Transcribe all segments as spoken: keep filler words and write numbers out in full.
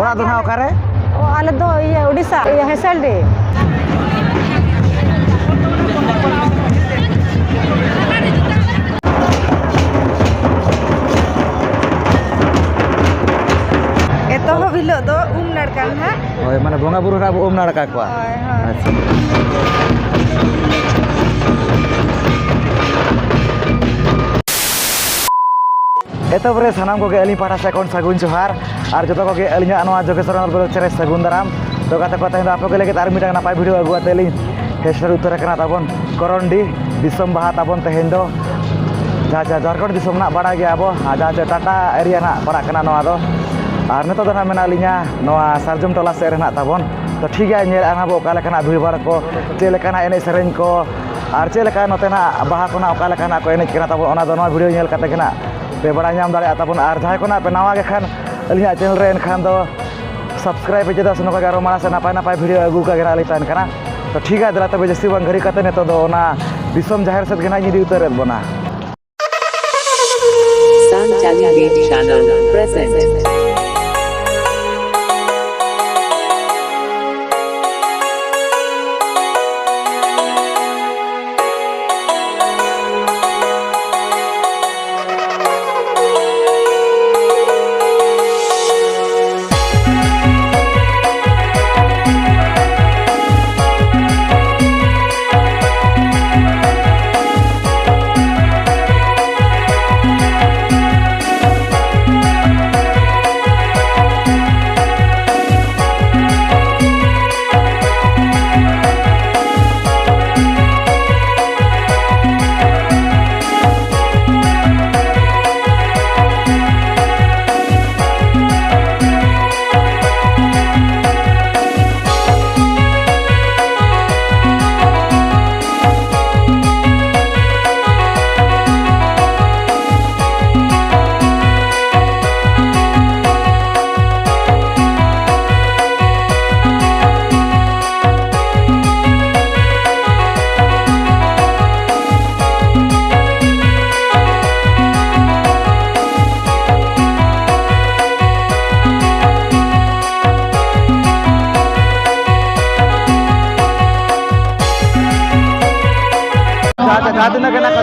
ᱚᱲᱟᱜ ᱫᱚ ᱱᱟᱦᱟᱜ ᱚᱠᱟᱨᱮ? ᱚ, ᱟᱞᱮ ᱫᱚ ᱤᱭᱟᱹ, ᱩᱰᱤᱥᱟ, ᱤᱭᱟᱹ, ᱦᱮᱸᱥᱮᱞᱰᱤ᱾ ᱮᱛᱚᱦᱚᱵ ᱦᱤᱞᱳᱜ ᱫᱚ ᱩᱢ ᱱᱟᱲᱠᱟ ᱱᱟᱦᱟᱜ᱾ ᱦᱳᱭ, ᱢᱟᱱᱮ ᱵᱚᱸᱜᱟ ᱵᱩᱨᱩ ᱨᱮ ᱟᱵᱚ ᱩᱢ ᱱᱟᱲᱠᱟ ᱠᱚᱣᱟ᱾ ᱦᱳᱭ, ᱦᱳᱭ᱾ ᱟᱪᱪᱷᱟ᱾ ᱮᱛᱚᱦᱚᱵ ᱨᱮ ᱥᱟᱱᱟᱢ ᱠᱚᱜᱮ ᱟᱹᱞᱤᱧ ᱯᱟᱦᱴᱟ ᱥᱮᱫ ᱠᱷᱚᱱ ᱥᱟᱹᱜᱩᱱ ᱡᱚᱦᱟᱨ, ᱟᱨ ᱡᱚᱛᱚ ᱠᱚᱜᱮ ᱟᱹᱞᱤᱧᱟᱜ ᱱᱚᱣᱟ ᱡᱳᱜᱮᱥᱣᱚᱨ ᱵᱞᱚᱜ ᱪᱮᱱᱮᱞ ᱨᱮ ᱥᱟᱹᱜᱩᱱ ᱫᱟᱨᱟᱢ᱾ ᱛᱚ ᱜᱟᱛᱮ ᱠᱚ, ᱛᱮᱦᱮᱧ ᱫᱚ ᱟᱯᱮ ᱠᱚ ᱞᱟᱹᱜᱤᱫ ᱟᱨ ᱢᱤᱫᱴᱟᱝ ᱱᱟᱯᱟᱭ ᱵᱷᱤᱰᱤᱭᱳ ᱟᱹᱜᱩ ᱠᱟᱛᱮ ᱞᱤᱧ ᱦᱮᱡ ᱥᱮᱴᱮᱨ ᱩᱛᱟᱹᱨ ᱟᱠᱟᱱᱟ᱾ ᱛᱟᱵᱚᱱ ᱠᱚᱨᱚᱱᱰᱤ ᱫᱤᱥᱚᱢ ᱵᱟᱦᱟ ᱛᱟᱵᱚᱱ ᱛᱮᱦᱮᱧ ᱫᱚ, ᱡᱟᱦᱟᱸ, ᱡᱟᱦᱟᱸ ᱡᱷᱟᱲᱠᱷᱚᱸᱰ ᱫᱤᱥᱚᱢ ᱨᱮᱱᱟᱜ ᱵᱟᱲᱟᱭ ᱜᱮᱭᱟ ᱵᱚ, ᱟᱨ ᱡᱟᱦᱟᱸ ᱡᱮ ᱴᱟᱴᱟ ᱮᱨᱤᱭᱟ ᱨᱮᱱᱟᱜ ᱯᱟᱲᱟᱜ ᱠᱟᱱᱟ ᱱᱚᱣᱟ ᱫᱚ᱾ ᱟᱨ ᱱᱤᱛᱚᱜ ᱫᱚ ᱱᱟᱦᱟᱜ ᱢᱮᱱᱟᱜ ᱞᱤᱧᱟ ᱱᱚᱣᱟ ᱥᱟᱨᱡᱚᱢ ᱴᱚᱞᱟ ᱥᱮᱫ ᱨᱮ ᱱᱟᱦᱟᱜ ᱛᱟᱵᱚᱱ᱾ ᱛᱚ ᱴᱷᱤᱠ ᱜᱮᱭᱟ, ᱧᱮᱞᱮᱫᱼᱟ ᱱᱟᱦᱟᱜ ᱵᱚ ᱚᱠᱟ ᱞᱮᱠᱟᱱᱟᱜ ᱵᱷᱤᱲ ᱵᱷᱟᱲ ᱠᱚ, ᱪᱮᱫ ᱞᱮᱠᱟᱱᱟᱜ ᱮᱱᱮᱡ ᱥᱮᱨᱮᱧ ᱠᱚ, ᱟᱨ ᱪᱮᱫ ᱞᱮᱠᱟ ᱱᱚᱛᱮ ᱱᱟᱦᱟᱜ ᱵᱟᱦᱟ ᱠᱚ ᱱᱟᱦᱟᱜ ᱚᱠᱟ ᱞᱮᱠᱟᱱᱟᱜ ᱠᱚ ᱮᱱᱮᱡ ᱠᱟᱱᱟ ᱛᱟᱵᱚᱱ, ᱚᱱᱟ ᱫᱚ ᱱᱚᱣᱟ ᱵᱷᱤᱰᱤᱭᱳ ᱧᱮᱞ ᱠᱟᱛᱮ ᱜᱮ ᱱᱟᱦᱟᱜ ᱯᱮ ᱵᱟᱲᱟᱭ ᱧᱟᱢ ᱫᱟᱲᱮᱭᱟᱜᱼᱟ ᱛᱟᱵᱚᱱ᱾ ᱟᱨ ᱡᱟᱦᱟᱸᱭ ᱠᱚ ᱱᱟᱦᱟᱜ ᱯᱮ ᱱᱟᱣᱟ ᱜᱮ ᱠᱷᱟᱱ ᱟᱹᱞᱤᱧᱟᱜ ᱪᱮᱱᱮᱞ ᱨᱮ, ᱮᱱᱠᱷᱟᱱ ᱫᱚ ᱥᱟᱵᱥᱠᱨᱟᱭᱤᱵ ᱯᱮ, ᱪᱮᱫᱟᱜ ᱥᱮ ᱱᱚᱝᱠᱟ ᱜᱮ ᱟᱨᱚ ᱢᱟᱲᱟᱝ ᱥᱮᱫ ᱱᱟᱯᱟᱭ ᱱᱟᱯᱟᱭ ᱵᱷᱤᱰᱤᱭᱳ ᱟᱹᱜᱩ ᱠᱟᱜ ᱜᱮ ᱱᱟᱦᱟᱜ ᱞᱤᱧ ᱛᱟᱦᱮᱱ ᱠᱟᱱᱟ᱾ ᱛᱚ ᱴᱷᱤᱠ ᱜᱮᱭᱟ, ᱫᱮᱞᱟ ᱛᱚᱵᱮ ᱡᱟᱹᱥᱛᱤ ᱵᱟᱝ ᱜᱷᱟᱹᱲᱤ ᱠᱟᱛᱮ ᱱᱤᱛᱚᱜ ᱫᱚ ᱚᱱᱟ ᱫᱤᱥᱚᱢ ᱡᱟᱦᱮᱨ ᱥᱮᱫ ᱜᱮ ᱱᱟᱦᱟᱜ ᱤᱧ ᱤᱫᱤ ᱩᱛᱟᱹᱨᱮᱫ ᱵᱚᱱᱟ᱾ Sanchali Dev Channel presents.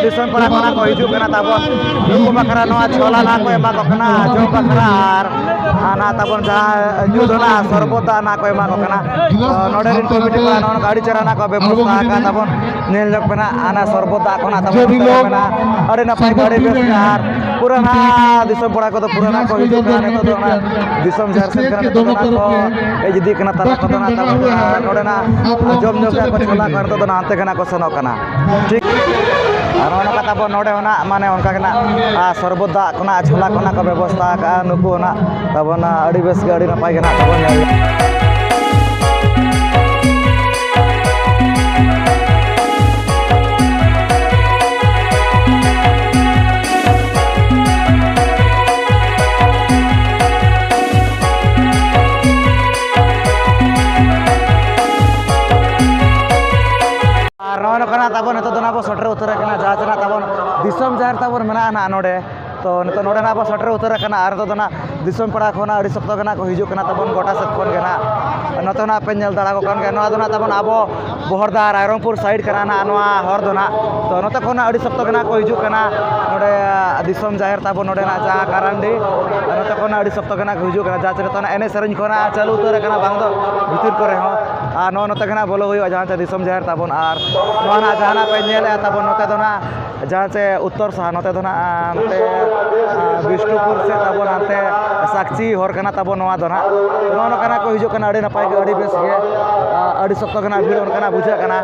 ᱫᱤᱥᱚᱢ ᱯᱮᱲᱟ ᱠᱷᱚᱱᱟᱜ ᱠᱚ ᱦᱤᱡᱩᱜ ᱠᱟᱱᱟ ᱛᱟᱵᱚᱱ᱾ ᱱᱩᱠᱩ ᱵᱟᱠᱷᱨᱟ ᱱᱚᱣᱟ ᱪᱷᱳᱞᱟ ᱱᱟᱦᱟᱜ ᱠᱚ ᱮᱢᱟ ᱠᱚ ᱠᱟᱱᱟ ᱡᱚᱢ ᱵᱟᱠᱷᱨᱟ, ᱟᱨ ᱟᱨ ᱱᱟᱦᱟᱜ ᱛᱟᱵᱚᱱ ᱡᱟᱦᱟᱸ ᱧᱩ ᱫᱚ ᱱᱟᱦᱟᱜ ᱥᱚᱨᱵᱚᱛ ᱫᱟᱜ ᱱᱟᱦᱟᱜ ᱠᱚ ᱮᱢᱟ ᱠᱚ ᱠᱟᱱᱟ᱾ ᱛᱚ ᱱᱚᱰᱮ ᱨᱮᱱ ᱠᱚᱢᱤᱴᱤ ᱠᱚᱲᱟ ᱱᱚᱜᱼᱚ ᱱᱚᱝᱠᱟ ᱟᱹᱰᱤ ᱪᱮᱦᱨᱟ ᱱᱟᱦᱟᱜ ᱠᱚ ᱵᱮᱵᱚᱥᱛᱷᱟ ᱟᱠᱟᱫ ᱛᱟᱵᱚᱱ᱾ ᱧᱮᱞ ᱧᱚᱜ ᱯᱮ ᱱᱟᱦᱟᱜ, ᱦᱟᱱᱟ ᱥᱚᱨᱵᱚᱛ ᱫᱟᱜ ᱠᱚ ᱱᱟᱦᱟᱜ ᱛᱟᱵᱚᱱ ᱱᱚᱛᱮ ᱨᱮ ᱢᱮᱱᱟᱜᱼᱟ᱾ ᱟᱹᱰᱤ ᱱᱟᱯᱟᱭ ᱜᱮ, ᱟᱹᱰᱤ ᱵᱮᱥ ᱜᱮ᱾ ᱟᱨ ᱯᱩᱨᱟᱹ ᱱᱟᱦᱟᱜ ᱫᱤᱥᱚᱢ ᱯᱮᱲᱟ ᱠᱚᱫᱚ ᱯᱩᱨᱟᱹ ᱱᱟᱦᱟᱜ ᱠᱚ ᱦᱤᱡᱩᱜ ᱠᱟᱱᱟ᱾ ᱱᱤᱛᱚᱜ ᱫᱚ ᱚᱱᱟ ᱫᱤᱥᱚᱢ ᱡᱟᱦᱮᱨ ᱥᱮᱫ ᱜᱮ ᱱᱟᱦᱟᱜ ᱱᱤᱛᱚᱜ ᱫᱚ ᱱᱟᱦᱟᱜ ᱠᱚ ᱦᱮᱡ ᱤᱫᱤᱜ ᱠᱟᱱᱟ ᱛᱟᱞᱟ ᱠᱚᱫᱚ ᱱᱟᱦᱟᱜ ᱛᱟᱵᱚᱱ᱾ ᱟᱨ ᱱᱚᱰᱮ ᱱᱟᱦᱟᱜ ᱡᱚᱢ ᱧᱩ ᱠᱟᱜ ᱠᱚ ᱪᱷᱳᱞᱟ ᱠᱚ, ᱱᱤᱛᱚᱜ ᱫᱚ ᱱᱟᱦᱟᱜ ᱦᱟᱱᱛᱮ ᱜᱮ ᱱᱟᱦᱟᱜ ᱠᱚ ᱥᱮᱱᱚᱜ ᱠᱟᱱᱟ᱾ ᱴᱷᱤᱠ᱾ ᱟᱨ ᱱᱚᱜᱼᱚ ᱱᱚᱝᱠᱟ ᱛᱟᱵᱚᱱ ᱱᱚᱰᱮ ᱦᱚᱸ ᱱᱟᱜ ᱢᱟᱱᱮ ᱚᱱᱠᱟ ᱜᱮ ᱱᱟᱜ, ᱟᱨ ᱥᱚᱨᱵᱚᱛ ᱫᱟᱜ ᱠᱷᱚᱱᱟᱜ ᱪᱷᱳᱞᱟ ᱠᱷᱚᱱᱟᱜ ᱠᱚ ᱵᱮᱵᱚᱥᱛᱷᱟ ᱟᱠᱟᱫᱼᱟ ᱱᱩᱠᱩ ᱦᱚᱸ ᱱᱟᱜ ᱛᱟᱵᱚᱱ, ᱟᱹᱰᱤ ᱵᱮᱥ ᱜᱮ, ᱟᱹᱰᱤ ᱱᱟᱯᱟᱭ ᱜᱮ ᱱᱟᱜ ᱛᱟᱵᱚᱱ ᱧᱮᱞ᱾ ᱟᱨ ᱱᱚᱜᱼᱚᱭ ᱱᱚᱝᱠᱟ ᱱᱟᱜ ᱛᱟᱵᱚᱱ ᱱᱤᱛᱚᱜ ᱫᱚ ᱱᱟᱜ ᱵᱚ ᱥᱮᱴᱮᱨ ᱩᱛᱟᱹᱨ ᱟᱠᱟᱱᱟ, ᱡᱟᱦᱟᱸ ᱪᱮ ᱱᱟᱜ ᱛᱟᱵᱚᱱ ᱫᱤᱥᱚᱢ ᱡᱟᱦᱮᱨ ᱛᱟᱵᱚᱱ ᱢᱮᱱᱟᱜᱼᱟ ᱱᱟᱜ ᱱᱚᱰᱮ᱾ ᱛᱚ ᱱᱤᱛᱚᱜ ᱱᱚᱰᱮ ᱱᱟᱜ ᱵᱚ ᱥᱮᱴᱮᱨ ᱩᱛᱟᱹᱨ ᱟᱠᱟᱱᱟ ᱟᱨ ᱱᱤᱛᱚᱜ ᱫᱚ ᱱᱟᱜ ᱫᱤᱥᱚᱢ ᱯᱟᱲᱟ ᱠᱷᱚᱱ ᱟᱹᱰᱤ ᱥᱚᱠᱛᱚ ᱜᱮ ᱱᱟᱜ ᱠᱚ ᱦᱤᱡᱩᱜ ᱠᱟᱱᱟ ᱛᱟᱵᱚᱱ ᱜᱚᱴᱟ ᱥᱮᱫ ᱠᱷᱚᱱ ᱜᱮ ᱱᱟᱜ᱾ ᱱᱚᱛᱮ ᱱᱟᱜ ᱯᱮ ᱧᱮᱞ ᱫᱟᱲᱮ ᱟᱠᱚ ᱠᱟᱱ ᱜᱮᱭᱟ, ᱱᱚᱣᱟ ᱫᱚ ᱱᱟᱜ ᱛᱟᱵᱚᱱ ᱟᱵᱚ ᱵᱚᱦᱚᱲᱫᱟ ᱨᱟᱭᱨᱚᱝᱯᱩᱨ side ᱠᱟᱱᱟ ᱱᱟᱜ ᱱᱚᱣᱟ ᱦᱚᱨ ᱫᱚ ᱱᱟᱜ᱾ ᱛᱚ ᱱᱚᱛᱮ ᱠᱷᱚᱱ ᱟᱹᱰᱤ ᱥᱚᱠᱛᱚ ᱜᱮ ᱱᱟᱜ ᱠᱚ ᱦᱤᱡᱩᱜ ᱠᱟᱱᱟ ᱱᱚᱰᱮ ᱫᱤᱥᱚᱢ ᱡᱟᱦᱮᱨ ᱛᱟᱵᱚᱱ ᱱᱚᱰᱮ ᱱᱟᱜ ᱡᱟᱦᱟᱸ ᱠᱟᱨᱟᱱᱰᱤ, ᱱᱚᱛᱮ ᱠᱷᱚᱱ ᱟᱹᱰᱤ ᱥᱚᱠᱛᱚ ᱜᱮ ᱱᱟᱜ ᱠᱚ ᱦᱤᱡᱩᱜ ᱠᱟᱱᱟ, ᱡᱟᱦᱟᱸ ᱪᱮ ᱱᱤᱛᱚᱜ ᱱᱟᱜ ᱮᱱᱮᱡ ᱥᱮᱨᱮᱧ ᱠᱷᱚᱱᱟᱜ ᱪᱟᱹᱞᱩ ᱩᱛᱟᱹᱨ ᱟᱠᱟᱱᱟ ᱵᱟᱝ ᱫᱚ ᱵᱷᱤᱛᱤᱨ ᱠᱚᱨᱮ ᱦᱚᱸ᱾ ᱟᱨ ᱱᱚᱜᱼᱚ ᱱᱚᱛᱮ ᱜᱮ ᱱᱟᱜ ᱵᱚᱞᱚ ᱦᱩᱭᱩᱜᱼᱟ ᱡᱟᱦᱟᱸ ᱪᱮ ᱫᱤᱥᱚᱢ ᱡᱟᱦᱮᱨ ᱛᱟᱵᱚᱱ᱾ ᱟᱨ ᱱᱚᱣᱟ ᱱᱟᱜ ᱡᱟᱦᱟᱸ ᱱᱟᱜ ᱯᱮ ᱧᱮᱞᱮᱫᱼᱟ ᱛᱟᱵᱚᱱ ᱱᱚᱛᱮ ᱫᱚ ᱱᱟᱜ ᱡᱟᱦᱟᱸ ᱪᱮ ᱩᱛᱛᱚᱨ ᱥᱟᱦᱟ ᱱᱚᱛᱮ ᱫᱚ ᱱᱟᱜ, ᱱᱚᱛᱮ, ᱟᱸ, ᱵᱤᱥᱱᱩᱯᱩᱨ ᱥᱮᱫ ᱛᱟᱵᱚᱱ ᱦᱟᱱᱛᱮ ᱥᱟᱠᱪᱤ ᱦᱚᱨ ᱠᱟᱱᱟ ᱛᱟᱵᱚᱱ ᱱᱚᱣᱟ ᱫᱚ ᱱᱟᱜ᱾ ᱱᱚᱜᱼᱚ ᱱᱚᱝᱠᱟ ᱱᱟᱜ ᱠᱚ ᱦᱤᱡᱩᱜ ᱠᱟᱱᱟ, ᱟᱹᱰᱤ ᱱᱟᱯᱟᱭ ᱜᱮ, ᱟᱹᱰᱤ ᱵᱮᱥ ᱜᱮ, ᱟᱸ, ᱟᱹᱰᱤ ᱥᱚᱠᱛᱚ ᱜᱮ ᱱᱟᱜ ᱵᱷᱤᱲ ᱚᱱᱠᱟᱱᱟᱜ ᱵᱩᱡᱷᱟᱹᱜ ᱠᱟᱱᱟ᱾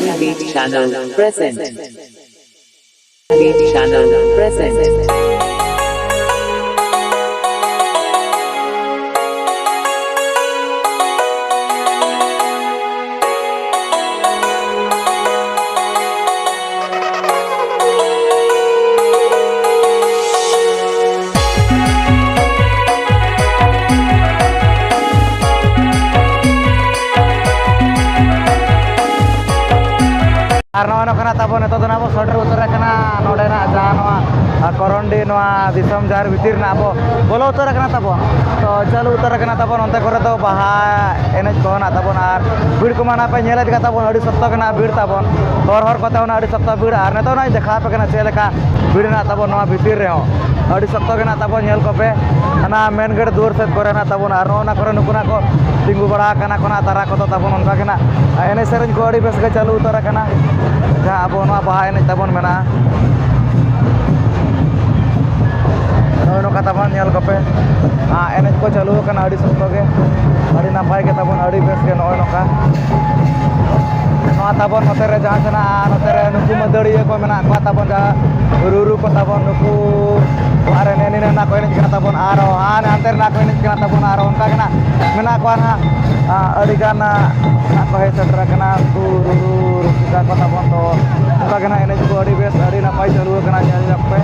Beat Channel present. Beat Channel present. ᱟᱨ ᱱᱚᱜᱼᱚᱭ ᱱᱚᱝᱠᱟᱱᱟᱜ ᱛᱟᱵᱚᱱ ᱱᱤᱛᱚᱜ ᱫᱚ ᱱᱟᱜ ᱵᱚ ᱥᱮᱴᱮᱨ ᱩᱛᱟᱹᱨ ᱟᱠᱟᱱᱟ ᱱᱚᱰᱮᱱᱟᱜ ᱡᱟᱦᱟᱸ ᱱᱚᱣᱟ, ᱟ, ᱠᱚᱨᱚᱱᱰᱤ ᱱᱚᱣᱟ ᱫᱤᱥᱚᱢ ᱡᱟᱦᱮᱨ ᱵᱷᱤᱛᱤᱨ ᱨᱮᱱᱟᱜ ᱵᱚ ᱵᱚᱞᱚ ᱩᱛᱟᱹᱨ ᱟᱠᱟᱱᱟ ᱛᱟᱵᱚᱱ᱾ ᱛᱚ ᱪᱟᱹᱞᱩ ᱩᱛᱟᱹᱨ ᱟᱠᱟᱱᱟ ᱛᱟᱵᱚᱱ ᱚᱱᱛᱮ ᱠᱚᱨᱮ ᱫᱚ ᱵᱟᱦᱟ ᱮᱱᱮᱡ ᱠᱚ ᱦᱮᱱᱟᱜ ᱛᱟᱵᱚᱱ᱾ ᱟᱨ ᱵᱷᱤᱲ ᱠᱚᱢᱟ ᱱᱟᱜ ᱯᱮ ᱧᱮᱞᱮᱫ ᱜᱮᱭᱟ ᱛᱟᱵᱚᱱ, ᱟᱹᱰᱤ ᱥᱚᱠᱛᱚ ᱜᱮ ᱱᱟᱜ ᱵᱷᱤᱲ ᱛᱟᱵᱚᱱ, ᱦᱚᱨ ᱦᱚᱨ ᱠᱚᱛᱮ ᱦᱚᱸ ᱟᱹᱰᱤ ᱥᱚᱠᱛᱚ ᱵᱷᱤᱲ᱾ ᱟᱨ ᱱᱤᱛᱚᱜ ᱱᱟᱜ ᱤᱧ ᱫᱮᱠᱷᱟᱣ ᱟᱯᱮ ᱠᱟᱱᱟ ᱪᱮᱫ ᱞᱮᱠᱟ ᱵᱷᱤᱲ ᱦᱮᱱᱟᱜ ᱛᱟᱵᱚᱱ ᱱᱚᱣᱟ ᱵᱷᱤᱛᱤᱨ ᱨᱮᱦᱚᱸ᱾ ᱟᱹᱰᱤ ᱥᱚᱠᱛᱚ ᱜᱮ ᱦᱮᱱᱟᱜ ᱛᱟᱵᱚᱱ, ᱧᱮᱞ ᱠᱚᱯᱮ ᱦᱟᱱᱟ ᱢᱮᱱ ᱜᱮᱴ ᱫᱩᱣᱟᱹᱨ ᱥᱮᱫ ᱠᱚᱨᱮ ᱦᱮᱱᱟᱜ ᱛᱟᱵᱚᱱ᱾ ᱟᱨ ᱱᱚᱜᱼᱚ ᱱᱟ ᱠᱚᱨᱮ ᱱᱩᱠᱩ ᱱᱟᱜ ᱠᱚ ᱛᱤᱸᱜᱩ ᱵᱟᱲᱟ ᱟᱠᱟᱱᱟ ᱠᱚ ᱱᱟᱜ ᱛᱟᱨᱟ ᱠᱚᱫᱚ ᱛᱟᱵᱚᱱ᱾ ᱚᱱᱠᱟ ᱜᱮ ᱱᱟᱜ ᱮᱱᱮᱡ ᱥᱮᱨᱮᱧ ᱠᱚ ᱟᱹᱰᱤ ᱵᱮᱥ ᱜᱮ ᱪᱟᱹᱞᱩ ᱩᱛᱟᱹᱨ ᱟᱠᱟᱱᱟ, ᱡᱟᱦᱟᱸ ᱟᱵᱚ ᱱᱚᱣᱟ ᱵᱟᱦᱟ ᱮᱱᱮᱡ ᱛᱟᱵᱚᱱ ᱢᱮᱱᱟᱜᱼᱟ᱾ ᱱᱚᱜᱼᱚᱭ ᱱᱚᱝᱠᱟ ᱛᱟᱵᱚᱱ ᱧᱮᱞ ᱠᱚᱯᱮ, ᱟᱨ ᱮᱱᱮᱡ ᱠᱚ ᱪᱟᱹᱞᱩ ᱟᱠᱟᱱᱟ ᱟᱹᱰᱤ ᱥᱚᱠᱛᱚ ᱜᱮ, ᱟᱹᱰᱤ ᱱᱟᱯᱟᱭ ᱜᱮ ᱛᱟᱵᱚᱱ, ᱟᱹᱰᱤ ᱵᱮᱥ ᱜᱮ᱾ ᱱᱚᱜᱼᱚᱭ ᱱᱚᱝᱠᱟ ᱱᱚᱣᱟ ᱛᱟᱵᱚᱱ ᱱᱚᱛᱮ ᱨᱮ ᱡᱟᱦᱟᱸ ᱥᱮᱱᱟᱜ, ᱱᱚᱛᱮ ᱨᱮ ᱱᱩᱠᱩ ᱢᱟᱹᱫᱟᱹᱲᱤᱭᱟᱹ ᱠᱚ ᱢᱮᱱᱟᱜ ᱠᱚᱣᱟ ᱛᱟᱵᱚᱱ, ᱡᱟᱦᱟᱸ ᱨᱩᱨᱩ ᱠᱚ ᱛᱟᱵᱚᱱ, ᱱᱩᱠᱩ ᱚᱲᱟᱜ ᱨᱮ ᱱᱮ ᱱᱤᱱᱟᱹ ᱱᱟᱜ ᱠᱚ ᱮᱱᱮᱡ ᱠᱟᱱᱟ ᱛᱟᱵᱚᱱ, ᱟᱨ ᱦᱟᱱᱮ ᱦᱟᱱᱛᱮ ᱨᱮ ᱱᱟᱜ ᱠᱚ ᱮᱱᱮᱡ ᱠᱟᱱᱟ ᱛᱟᱵᱚᱱ, ᱟᱨ ᱚᱱᱠᱟ ᱜᱮ ᱱᱟᱜ ᱢᱮᱱᱟᱜ ᱠᱚᱣᱟ ᱱᱟᱜ, ᱟ, ᱟᱹᱰᱤ ᱜᱟᱱ, ᱟ, ᱱᱟᱜ ᱠᱚ ᱦᱮᱡ ᱥᱮᱴᱮᱨ ᱟᱠᱟᱱᱟ ᱩᱱᱠᱩ ᱨᱩᱨᱩ ᱨᱩᱥᱤᱠᱟ ᱠᱚ ᱛᱟᱵᱚᱱ᱾ ᱫᱚ ᱚᱱᱠᱟ ᱜᱮ ᱱᱟᱜ ᱮᱱᱮᱡ ᱠᱚ ᱟᱹᱰᱤ ᱵᱮᱥ, ᱟᱹᱰᱤ ᱱᱟᱯᱟᱭ ᱪᱟᱹᱞᱩ ᱟᱠᱟᱱᱟ, ᱧᱮᱞ ᱧᱚᱜ ᱯᱮ᱾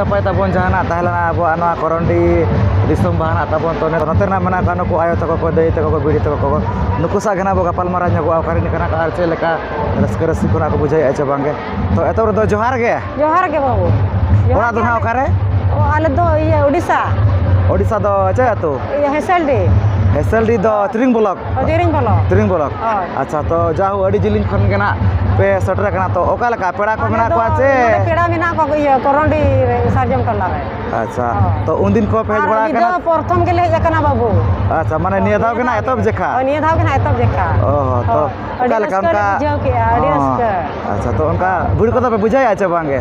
ᱱᱟᱯᱟᱭ ᱛᱟᱵᱚᱱ ᱡᱟᱦᱟᱱᱟᱜ ᱛᱟᱦᱮᱸ ᱞᱮᱱᱟ ᱟᱵᱚᱣᱟᱜ ᱱᱚᱣᱟ ᱠᱚᱨᱚᱱᱰᱤ ᱫᱤᱥᱚᱢ ᱵᱟᱦᱟ ᱱᱟᱜ ᱛᱟᱵᱚᱱ᱾ ᱛᱚ, ᱱᱚᱛᱮ ᱨᱮᱱᱟᱜ ᱢᱮᱱᱟᱜ ᱠᱚᱣᱟ ᱱᱩᱠᱩ ᱟᱭᱳ ᱛᱟᱠᱚ ᱠᱚ, ᱫᱟᱹᱭ ᱛᱟᱠᱚ ᱠᱚ, ᱵᱤᱴᱤ ᱛᱟᱠᱚ ᱠᱚ, ᱱᱩᱠᱩ ᱥᱟᱶ ᱜᱮ ᱱᱟᱜ ᱵᱚ ᱜᱟᱯᱟᱞ ᱢᱟᱨᱟᱣ ᱧᱚᱜᱚᱜᱼᱟ, ᱚᱠᱟᱨᱮᱱ ᱠᱟᱱᱟ ᱠᱚ ᱟᱨ ᱪᱮᱫ ᱞᱮᱠᱟ ᱨᱟᱹᱥᱠᱟᱹ ᱨᱟᱹᱥᱠᱟᱹ ᱠᱷᱚᱱᱟᱜ ᱠᱚ ᱵᱩᱡᱷᱟᱹᱣᱮᱫᱼᱟ ᱪᱮ ᱵᱟᱝᱜᱮ᱾ ᱛᱚ, ᱮᱛᱚᱦᱚᱵ ᱨᱮᱫᱚ ᱡᱚᱦᱟᱨ ᱜᱮ᱾ ᱡᱚᱦᱟᱨ ᱜᱮ ᱵᱟᱹᱵᱩ᱾ ᱡᱚᱦᱟᱨ ᱚᱲᱟᱜ ᱫᱚ ᱜᱮ᱾ ᱱᱟᱜ ᱚᱠᱟᱨᱮ? ᱚ, ᱟᱞᱮ ᱫᱚ ᱤᱭᱟᱹ ᱳᱰᱤᱥᱟ᱾ ᱳᱰᱤᱥᱟ ᱫᱚ ᱪᱮᱫ ᱟᱹᱛᱩ? ᱤᱭᱟᱹ ᱦᱮᱸᱥᱮᱞᱰᱤ᱾ ᱦᱮᱸᱥᱮᱞᱰᱤ ᱫᱚ ᱛᱤᱨᱤᱝ ᱵᱞᱚᱠ? ᱦᱳᱭ, ᱛᱤᱨᱤᱝ ᱵᱞᱚᱠ᱾ ᱛᱤᱨᱤᱝ ᱵᱞᱚᱠ᱾ ᱦᱳᱭ᱾ ᱟᱪᱪᱷᱟ, ᱛᱚ ᱡᱟᱦᱳ ᱟᱹᱰᱤ ᱡᱤᱞᱤᱧ ᱠᱷᱚᱱ ᱜᱮ ᱱᱟᱜ ᱯᱮ ᱥᱮᱴᱮᱨ ᱟᱠᱟᱱᱟ, ᱛᱚ ᱚᱠᱟ ᱞᱮᱠᱟ ᱯᱮᱲᱟ ᱠᱚ ᱟᱞᱮ ᱢᱮᱱᱟᱜ ᱫᱚ ᱠᱚᱣᱟ ᱪᱮ? ᱱᱚᱰᱮ ᱯᱮᱲᱟ ᱢᱮᱱᱟᱜ ᱠᱚᱣᱟ, ᱤᱭᱟᱹ ᱠᱚᱨᱚᱱᱰᱤ ᱨᱮ, ᱥᱟᱨᱡᱚᱢ ᱴᱚᱞᱟ ᱨᱮ᱾ ᱟᱪᱪᱷᱟ, ᱦᱳᱭ᱾ ᱛᱚ ᱩᱱᱫᱤᱱ ᱠᱚ ᱯᱮ ᱦᱮᱡ ᱟᱨ ᱵᱟᱲᱟ ᱩᱱᱤ ᱟᱠᱟᱱᱟ? ᱫᱚ ᱯᱨᱚᱛᱷᱚᱢ ᱜᱮᱞᱮ ᱦᱮᱡ ᱟᱠᱟᱱᱟ ᱵᱟᱹᱵᱩ᱾ ᱟᱪᱪᱷᱟ, ᱢᱟᱱᱮ ᱦᱳᱭ, ᱱᱤᱭᱟᱹ ᱫᱷᱟᱣ ᱜᱮ ᱱᱟᱜ ᱮᱛᱚᱦᱚᱵ ᱡᱮᱠᱷᱟ? ᱦᱳᱭ, ᱱᱤᱭᱟᱹ ᱫᱷᱟᱣ ᱜᱮ ᱱᱟᱜ ᱮᱛᱚᱦᱚᱵ ᱡᱮᱠᱷᱟ᱾ ᱚ, ᱛᱚ ᱦᱳᱭ, ᱚᱠᱟ ᱟᱹᱰᱤ ᱞᱮᱠᱟ ᱨᱟᱹᱥᱠᱟᱹ ᱞᱮ ᱚᱱᱠᱟ? ᱵᱩᱡᱷᱟᱹᱣ ᱠᱮᱜᱼᱟ, ᱟᱹᱰᱤ ᱚ, ᱨᱟᱹᱥᱠᱟᱹ᱾ ᱟᱪᱪᱷᱟ, ᱛᱚ ᱚᱱᱠᱟ ᱵᱷᱤᱲ ᱠᱚᱫᱚ ᱯᱮ ᱵᱩᱡᱷᱟᱹᱣᱮᱫᱼᱟ ᱪᱮ ᱵᱟᱝ ᱜᱮ?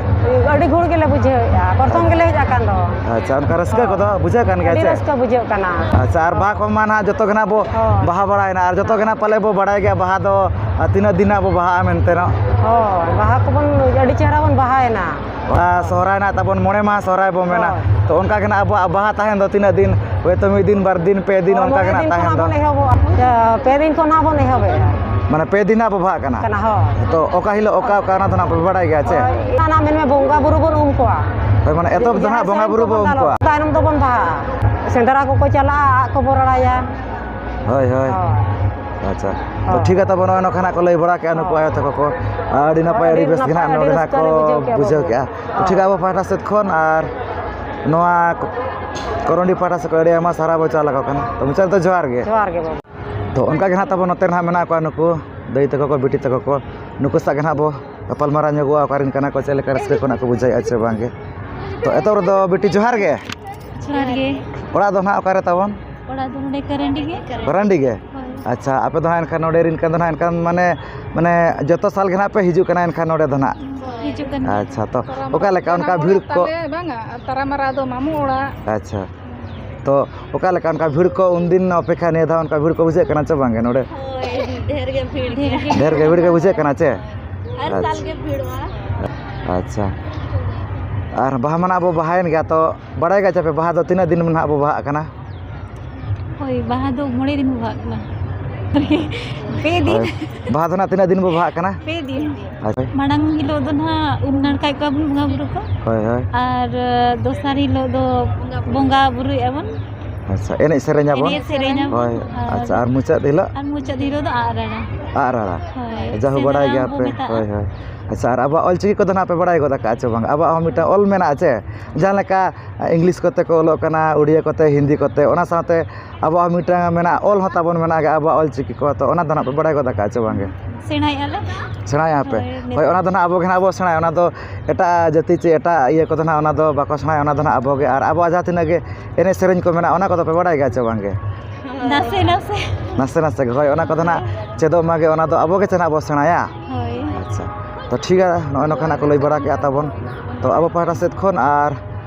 ᱟᱹᱰᱤ ᱜᱷᱩᱲ ᱜᱮᱞᱮ ᱵᱩᱡᱷᱟᱹᱣᱮᱫᱼᱟ, ᱯᱨᱚᱛᱷᱚᱢ ᱜᱮᱞᱮ ᱦᱮᱡ ᱟᱠᱟᱱ ᱫᱚ᱾ ᱟᱪᱪᱷᱟ, ᱚᱱᱠᱟ ᱨᱟᱹᱥᱠᱟᱹ ᱦᱳᱭ᱾ ᱠᱚᱫᱚ ᱵᱩᱡᱷᱟᱹᱜ ᱠᱟᱱ ᱜᱮᱭᱟ ᱟᱹᱰᱤ ᱪᱮ? ᱨᱟᱹᱥᱠᱟᱹ ᱵᱩᱡᱷᱟᱹᱜ ᱠᱟᱱᱟ᱾ ᱟᱪᱪᱷᱟ, ᱟᱨ ᱵᱟᱦᱟ ᱠᱚᱢᱟ ᱱᱟᱦᱟᱜ ᱡᱚᱛᱚ ᱜᱮ ᱱᱟᱦᱟᱜ ᱵᱚ ᱦᱳᱭ᱾ ᱵᱟᱦᱟ ᱵᱟᱲᱟᱭᱮᱱᱟ, ᱟᱨ ᱡᱚᱛᱚ ᱜᱮ ᱱᱟᱦᱟᱜ ᱯᱟᱞᱮ ᱵᱚ ᱵᱟᱲᱟᱭ ᱜᱮᱭᱟ ᱵᱟᱦᱟ ᱫᱚ, ᱟᱨ ᱛᱤᱱᱟᱹᱜ ᱫᱤᱱ ᱱᱟᱦᱟᱜ ᱵᱚ ᱵᱟᱦᱟᱜᱼᱟ ᱢᱮᱱᱛᱮ ᱱᱟᱜ᱾ ᱦᱳᱭ, ᱵᱟᱦᱟ ᱠᱚᱵᱚᱱ ᱟᱹᱰᱤ ᱪᱮᱦᱨᱟ ᱵᱚᱱ ᱵᱟᱦᱟᱭᱮᱱᱟ᱾ ᱵᱟᱦᱟ ᱥᱚᱦᱨᱟᱭ ᱱᱟᱦᱟᱜ ᱛᱟᱵᱚᱱ ᱢᱚᱬᱮ ᱢᱟᱦᱟ ᱥᱚᱦᱨᱟᱭ ᱵᱚ ᱢᱮᱱᱟ᱾ ᱦᱳᱭ᱾ ᱛᱚ ᱚᱱᱠᱟ ᱜᱮ ᱱᱟᱦᱟᱜ ᱟᱵᱚᱣᱟᱜ ᱵᱟᱦᱟ ᱛᱟᱦᱮᱱ ᱫᱚ ᱛᱤᱱᱟᱹᱜ ᱫᱤᱱ? ᱦᱳᱭᱛᱳ ᱢᱤᱫ ᱫᱤᱱ, ᱵᱟᱨ ᱫᱤᱱ, ᱯᱮ ᱫᱤᱱ, ᱦᱳᱭ, ᱚᱱᱠᱟ ᱢᱚᱬᱮ ᱜᱮ ᱱᱟᱦᱟᱜ ᱫᱤᱱ ᱛᱟᱦᱮᱱ ᱠᱷᱚᱱᱟᱜ ᱫᱚ᱾ ᱵᱚᱱ ᱮᱦᱚᱵᱚᱜᱼᱟ᱾ ᱯᱮ ᱫᱤᱱ ᱠᱷᱚᱱᱟᱜ ᱵᱚᱱ ᱮᱦᱚᱵᱮᱜᱼᱟ᱾ ᱢᱟᱱᱮ ᱯᱮ ᱫᱤᱱ ᱱᱟᱦᱟᱜ ᱵᱚ ᱵᱟᱦᱟᱜ ᱠᱟᱱᱟ᱾ ᱠᱟᱱᱟ, ᱦᱳᱭ᱾ ᱛᱚ ᱚᱠᱟ ᱦᱤᱞᱳᱜ ᱚᱠᱟ, ᱚᱠᱟ ᱚᱱᱟ ᱫᱚ ᱱᱟᱦᱟᱜ ᱯᱮ ᱵᱟᱲᱟᱭ ᱜᱮᱭᱟ ᱪᱮ? ᱦᱳᱭ, ᱚᱱᱟ ᱢᱮᱱᱢᱮ ᱵᱚᱸᱜᱟ ᱵᱩᱨᱩ ᱵᱚᱱ ᱩᱢ ᱠᱚᱣᱟ᱾ ᱦᱳᱭ, ᱢᱟᱱᱮ ᱮᱛᱚᱦᱚᱵ ᱫᱚ ᱡᱟᱦᱟᱸᱭ ᱱᱟᱦᱟᱜ ᱵᱚᱸᱜᱟ ᱥᱮᱨᱮᱧ ᱵᱩᱨᱩ ᱠᱚᱵᱚᱱ ᱵᱚ ᱩᱢ ᱫᱟᱞᱚᱵ, ᱠᱚᱣᱟ᱾ ᱛᱟᱭᱱᱚᱢ ᱫᱚᱵᱚᱱ ᱵᱟᱦᱟᱜᱼᱟ᱾ ᱥᱮᱸᱫᱽᱨᱟ ᱠᱚᱠᱚ ᱪᱟᱞᱟᱜᱼᱟ, ᱟᱜ ᱠᱚᱵᱚ ᱨᱟᱲᱟᱭᱟ᱾ ᱦᱳᱭ, ᱦᱳᱭ᱾ ᱦᱳᱭ᱾ ᱟᱪᱪᱷᱟ᱾ ᱛᱚ ᱦᱳᱭ᱾ ᱴᱷᱤᱠ ᱜᱮᱭᱟ, ᱛᱟᱵᱚᱱ ᱱᱚᱜᱼᱚᱭ ᱱᱚᱝᱠᱟ ᱱᱟᱜ ᱠᱚ ᱞᱟᱹᱭ ᱵᱟᱲᱟ ᱠᱮᱜᱼᱟ ᱱᱩᱠᱩ ᱦᱳᱭ᱾ ᱟᱭᱳ ᱛᱟᱠᱚ ᱠᱚ᱾ ᱟᱹᱰᱤ ᱱᱟᱯᱟᱭ, ᱟᱹᱰᱤ ᱟᱹᱰᱤ ᱵᱮᱥ ᱜᱮ ᱱᱟᱯᱟᱭ, ᱱᱟᱜ ᱟᱹᱰᱤ ᱱᱚᱰᱮ ᱱᱟᱜ ᱨᱟᱹᱥᱠᱟᱹ ᱠᱚ ᱞᱮ ᱵᱩᱡᱷᱟᱹᱣ ᱠᱮᱜᱼᱟ ᱵᱩᱡᱷᱟᱹᱣ ᱵᱟᱹᱵᱩ᱾ ᱠᱮᱜᱼᱟ᱾ ᱛᱚ ᱴᱷᱤᱠ ᱦᱳᱭ᱾ ᱜᱮᱭᱟ, ᱟᱵᱚ ᱯᱟᱦᱴᱟ ᱥᱮᱫ ᱠᱷᱚᱱ ᱟᱨ ᱱᱚᱣᱟ ᱠᱚ-, ᱠᱚᱨᱚᱱᱰᱤ ᱯᱟᱦᱴᱟ ᱥᱮᱫ ᱠᱷᱚᱱ ᱟᱹᱰᱤ ᱟᱭᱢᱟ ᱥᱟᱨᱦᱟᱣ ᱵᱚ ᱪᱟᱞ ᱟᱠᱚ ᱠᱟᱱᱟ᱾ ᱛᱚ ᱢᱩᱪᱟᱹᱫ ᱨᱮᱫᱚ ᱡᱚᱦᱟᱨ ᱜᱮ᱾ ᱡᱚᱦᱟᱨ ᱜᱮ ᱵᱟᱹᱵᱩ᱾ ᱛᱚ ᱚᱱᱠᱟ ᱜᱮ ᱱᱟᱜ ᱛᱟᱵᱚᱱ ᱱᱚᱛᱮ ᱨᱮ ᱱᱟᱜ ᱢᱮᱱᱟᱜ ᱠᱚᱣᱟ ᱱᱩᱠᱩ ᱫᱟᱹᱭ ᱛᱟᱠᱚ ᱠᱚ, ᱵᱤᱴᱤ ᱛᱟᱠᱚ ᱠᱚ᱾ ᱱᱩᱠᱩ ᱥᱟᱶ ᱜᱮ ᱱᱟᱜ ᱵᱚ ᱜᱟᱯᱟᱞ ᱢᱟᱨᱟᱣ ᱧᱚᱜᱚᱜᱼᱟ, ᱚᱠᱟᱨᱮᱱ ᱠᱟᱱᱟ ᱠᱚ, ᱪᱮᱫ ᱞᱮᱠᱟ ᱨᱟᱹᱥᱠᱟᱹ ᱠᱷᱚᱱᱟᱜ ᱠᱚ ᱵᱩᱡᱷᱟᱹᱣᱮᱫᱼᱟ ᱪᱮ ᱵᱟᱝ ᱜᱮ᱾ ᱛᱚ ᱮᱛᱚᱦᱚᱵ ᱨᱮᱫᱚ ᱵᱤᱴᱤ ᱡᱚᱦᱟᱨ ᱜᱮ᱾ ᱡᱚᱦᱟᱨ ᱜᱮ᱾ ᱚᱲᱟᱜ ᱫᱚ ᱱᱟᱦᱟᱜ ᱚᱠᱟᱨᱮ ᱛᱟᱵᱚᱱ? ᱚᱲᱟᱜ ᱫᱚ ᱱᱚᱰᱮ ᱠᱟᱨᱟᱱᱰᱤ ᱜᱮ᱾ ᱠᱟᱨᱟᱱᱰᱤ ᱜᱮ? ᱦᱳᱭ᱾ ᱟᱪᱪᱷᱟ, ᱟᱯᱮ ᱫᱚ ᱱᱟᱦᱟᱜ ᱮᱱᱠᱷᱟᱱ ᱱᱚᱰᱮ ᱨᱮᱱ ᱠᱟᱱ ᱫᱚ ᱱᱟᱦᱟᱜ ᱮᱱᱠᱷᱟᱱ ᱢᱟᱱᱮ, ᱢᱟᱱᱮ ᱡᱚᱛᱚ ᱥᱟᱞ ᱜᱮ ᱱᱟᱦᱟᱜ ᱯᱮ ᱦᱤᱡᱩᱜ ᱠᱟᱱᱟ ᱮᱱᱠᱷᱟᱱ ᱱᱚᱰᱮ ᱫᱚ ᱱᱟᱦᱟᱜ? ᱦᱤᱡᱩᱜ ᱠᱟᱱ ᱜᱮᱭᱟ᱾ ᱟᱪᱪᱷᱟ, ᱛᱚ ᱚᱠᱟ ᱞᱮᱠᱟ ᱚᱱᱠᱟ ᱵᱷᱤᱲ ᱠᱚ? ᱛᱟᱞᱮ ᱵᱟᱝᱟ, ᱟᱨ ᱛᱟᱨᱟᱢᱟᱨᱟ ᱫᱚ ᱢᱟᱢᱩ ᱚᱲᱟᱜ᱾ ᱟᱪᱪᱷᱟ, ᱛᱚ ᱚᱠᱟ ᱞᱮᱠᱟ ᱚᱱᱠᱟ ᱵᱷᱤᱲ ᱠᱚ ᱩᱱᱫᱤᱱ ᱚᱯᱮᱠᱷᱟ ᱱᱤᱭᱟᱹ ᱫᱷᱟᱣ ᱚᱱᱠᱟ ᱵᱷᱤᱲ ᱠᱚ ᱵᱩᱡᱷᱟᱹᱜ ᱠᱟᱱᱟ ᱪᱮ ᱵᱟᱝ ᱜᱮ ᱱᱚᱰᱮ? ᱦᱳᱭ, ᱰᱷᱮᱨ ᱜᱮ ᱵᱷᱤᱲ ᱜᱮᱭᱟ᱾ ᱰᱷᱮᱨ ᱜᱮ ᱵᱷᱤᱲ ᱜᱮ ᱵᱩᱡᱷᱟᱹᱜ ᱠᱟᱱᱟ ᱪᱮ? ᱦᱟᱨ ᱥᱟᱞ ᱟᱪᱪᱷᱟ᱾ ᱜᱮ ᱵᱷᱤᱲᱚᱜᱼᱟ᱾ ᱟᱪᱪᱷᱟ, ᱟᱨ ᱵᱟᱦᱟ ᱢᱟ ᱱᱟᱜ ᱵᱚ ᱵᱟᱦᱟᱭᱮᱱ ᱜᱮᱭᱟ, ᱛᱚ ᱵᱟᱲᱟᱭ ᱜᱮᱭᱟ ᱪᱮ ᱯᱮ ᱵᱟᱦᱟ ᱫᱚ ᱛᱤᱱᱟᱹᱜ ᱫᱤᱱ ᱱᱟᱦᱟᱜ ᱵᱚ ᱵᱟᱦᱟᱜ ᱠᱟᱱᱟ? ᱦᱳᱭ, ᱵᱟᱦᱟ ᱫᱚ ᱢᱚᱬᱮ ᱫᱤᱱ ᱵᱚ ᱵᱟᱦᱟᱜ ᱠᱟᱱᱟ᱾ ᱯᱮ ᱫᱤᱱ᱾ ᱦᱳᱭ᱾ ᱵᱟᱦᱟ ᱫᱚ ᱱᱟᱜ ᱛᱤᱱᱟᱹᱜ ᱫᱤᱱ ᱵᱚ ᱵᱟᱦᱟᱜ ᱠᱟᱱᱟ? ᱯᱮ ᱫᱤᱱ᱾ ᱦᱳᱭ᱾ ᱢᱟᱲᱟᱝ ᱦᱤᱞᱳᱜ ᱫᱚ ᱱᱟᱦᱟᱜ ᱩᱢ ᱱᱟᱲᱠᱟᱭᱮᱫ ᱠᱚᱣᱟ ᱵᱚᱱ ᱵᱚᱸᱜᱟ ᱵᱩᱨᱩ ᱠᱚ᱾ ᱦᱳᱭ, ᱦᱳᱭ᱾ ᱟᱨ, ᱫᱚᱥᱟᱨ ᱦᱤᱞᱳᱜ ᱫᱚ ᱵᱚᱸᱜᱟ ᱵᱩᱨᱩᱭᱮᱫᱼᱟ ᱵᱚᱱ᱾ ᱟᱪᱪᱷᱟ, ᱮᱱᱮᱡ ᱥᱮᱨᱮᱧ ᱟᱵᱚᱱ᱾ ᱮᱱᱮᱡ ᱥᱮᱨᱮᱧ ᱟᱵᱚᱱ᱾ ᱦᱳᱭ, ᱟᱨ ᱟᱪᱪᱷᱟ, ᱟᱨ ᱢᱩᱪᱟᱹᱫ ᱦᱤᱞᱳᱜ? ᱟᱨ ᱢᱩᱪᱟᱹᱫ ᱦᱤᱞᱳᱜ ᱫᱚ ᱟᱜ ᱨᱟᱲᱟ᱾ ᱟᱜ ᱨᱟᱲᱟ᱾ ᱦᱳᱭ, ᱡᱟᱦᱳ, ᱥᱤᱸᱫᱽᱨᱟᱹ ᱵᱟᱲᱟᱭ ᱫᱟᱱ ᱜᱮᱭᱟ ᱵᱚ ᱯᱮ᱾ ᱢᱮᱛᱟᱜᱼᱟ᱾ ᱦᱳᱭ, ᱦᱳᱭ᱾ ᱟᱪᱪᱷᱟ, ᱟᱨ ᱟᱵᱚᱣᱟᱜ ᱚᱞᱪᱤᱠᱤ ᱠᱚᱫᱚ ᱱᱟᱜ ᱯᱮ ᱵᱟᱲᱟᱭ ᱜᱚᱫ ᱟᱠᱟᱫᱼᱟ ᱪᱮ ᱵᱟᱝ? ᱟᱵᱚᱣᱟᱜ ᱦᱚᱸ ᱢᱤᱫᱴᱟᱝ ᱚᱞ ᱢᱮᱱᱟᱜᱼᱟ ᱪᱮ? ᱡᱟᱦᱟᱸ ᱞᱮᱠᱟ ᱤᱝᱞᱤᱥ ᱠᱚᱛᱮ ᱠᱚ ᱚᱞᱚᱜ ᱠᱟᱱᱟ, ᱩᱲᱤᱭᱟ ᱠᱚᱛᱮ, ᱦᱤᱱᱫᱤ ᱠᱚᱛᱮ, ᱚᱱᱟ ᱥᱟᱶᱛᱮ ᱟᱵᱚᱣᱟᱜ ᱦᱚᱸ ᱢᱤᱫᱴᱟᱝ ᱢᱮᱱᱟᱜᱼᱟ, ᱚᱞ ᱦᱚᱸ ᱛᱟᱵᱚᱱ ᱢᱮᱱᱟᱜ ᱜᱮᱭᱟ ᱟᱵᱚᱣᱟᱜ ᱚᱞᱪᱤᱠᱤ ᱠᱚ, ᱛᱚ ᱚᱱᱟ ᱫᱚ ᱱᱟᱜ ᱯᱮ ᱵᱟᱲᱟᱭ ᱜᱚᱫ ᱟᱠᱟᱫᱼᱟ ᱪᱮ ᱵᱟᱝ ᱜᱮ? ᱥᱮᱬᱟᱭᱮᱫᱼᱟ ᱞᱮ᱾ ᱥᱮᱬᱟᱭᱟ ᱯᱮ? ᱦᱳᱭ, ᱦᱳᱭ, ᱱᱤᱛᱚᱜ᱾ ᱚᱱᱟ ᱫᱚ ᱱᱟᱜ ᱟᱵᱚ ᱜᱮ ᱱᱟᱜ ᱵᱚ ᱥᱮᱬᱟᱭᱟ, ᱚᱱᱟ ᱫᱚ ᱮᱴᱟᱜ ᱡᱟᱹᱛᱤ ᱪᱮ ᱮᱴᱟᱜ ᱤᱭᱟᱹ ᱠᱚᱫᱚ ᱱᱟᱜ ᱚᱱᱟ ᱫᱚ ᱵᱟᱠᱚ ᱥᱮᱬᱟᱭᱟ, ᱚᱱᱟ ᱫᱚ ᱱᱟᱜ ᱟᱵᱚ ᱜᱮ᱾ ᱟᱨ ᱟᱵᱚᱣᱟᱜ ᱡᱟᱦᱟᱸ ᱛᱤᱱᱟᱹᱜ ᱜᱮ ᱮᱱᱮᱡ ᱥᱮᱨᱮᱧ ᱠᱚ ᱢᱮᱱᱟᱜᱼᱟ, ᱚᱱᱟ ᱠᱚᱫᱚ ᱯᱮ ᱵᱟᱲᱟᱭ ᱜᱮᱭᱟ ᱪᱮ ᱵᱟᱝ ᱜᱮ? ᱱᱟᱥᱮ ᱱᱟᱥᱮ᱾ ᱱᱟᱥᱮ ᱱᱟᱥᱮ ᱜᱮ, ᱦᱳᱭ, ᱚᱱᱟ ᱠᱚᱫᱚ ᱱᱟᱜ ᱪᱮᱫᱚᱜ ᱢᱟᱜᱮ, ᱚᱱᱟ ᱫᱚ ᱟᱵᱚ ᱜᱮ ᱪᱮ ᱱᱟᱜ ᱵᱚ ᱥᱮᱬᱟᱭᱟ᱾ ᱦᱳᱭ᱾ ᱟᱪᱪᱷᱟ, ᱛᱚ ᱴᱷᱤᱠ ᱜᱮᱭᱟ, ᱱᱚᱜᱼᱚᱭ ᱱᱚᱝᱠᱟ ᱱᱟᱜ ᱠᱚ ᱞᱟᱹᱭ ᱵᱟᱲᱟ ᱠᱮᱜᱼᱟ ᱛᱟᱵᱚᱱ᱾ ᱛᱚ ᱟᱵᱚ ᱯᱟᱦᱴᱟ ᱥᱮᱫ ᱠᱷᱚᱱ ᱟᱨ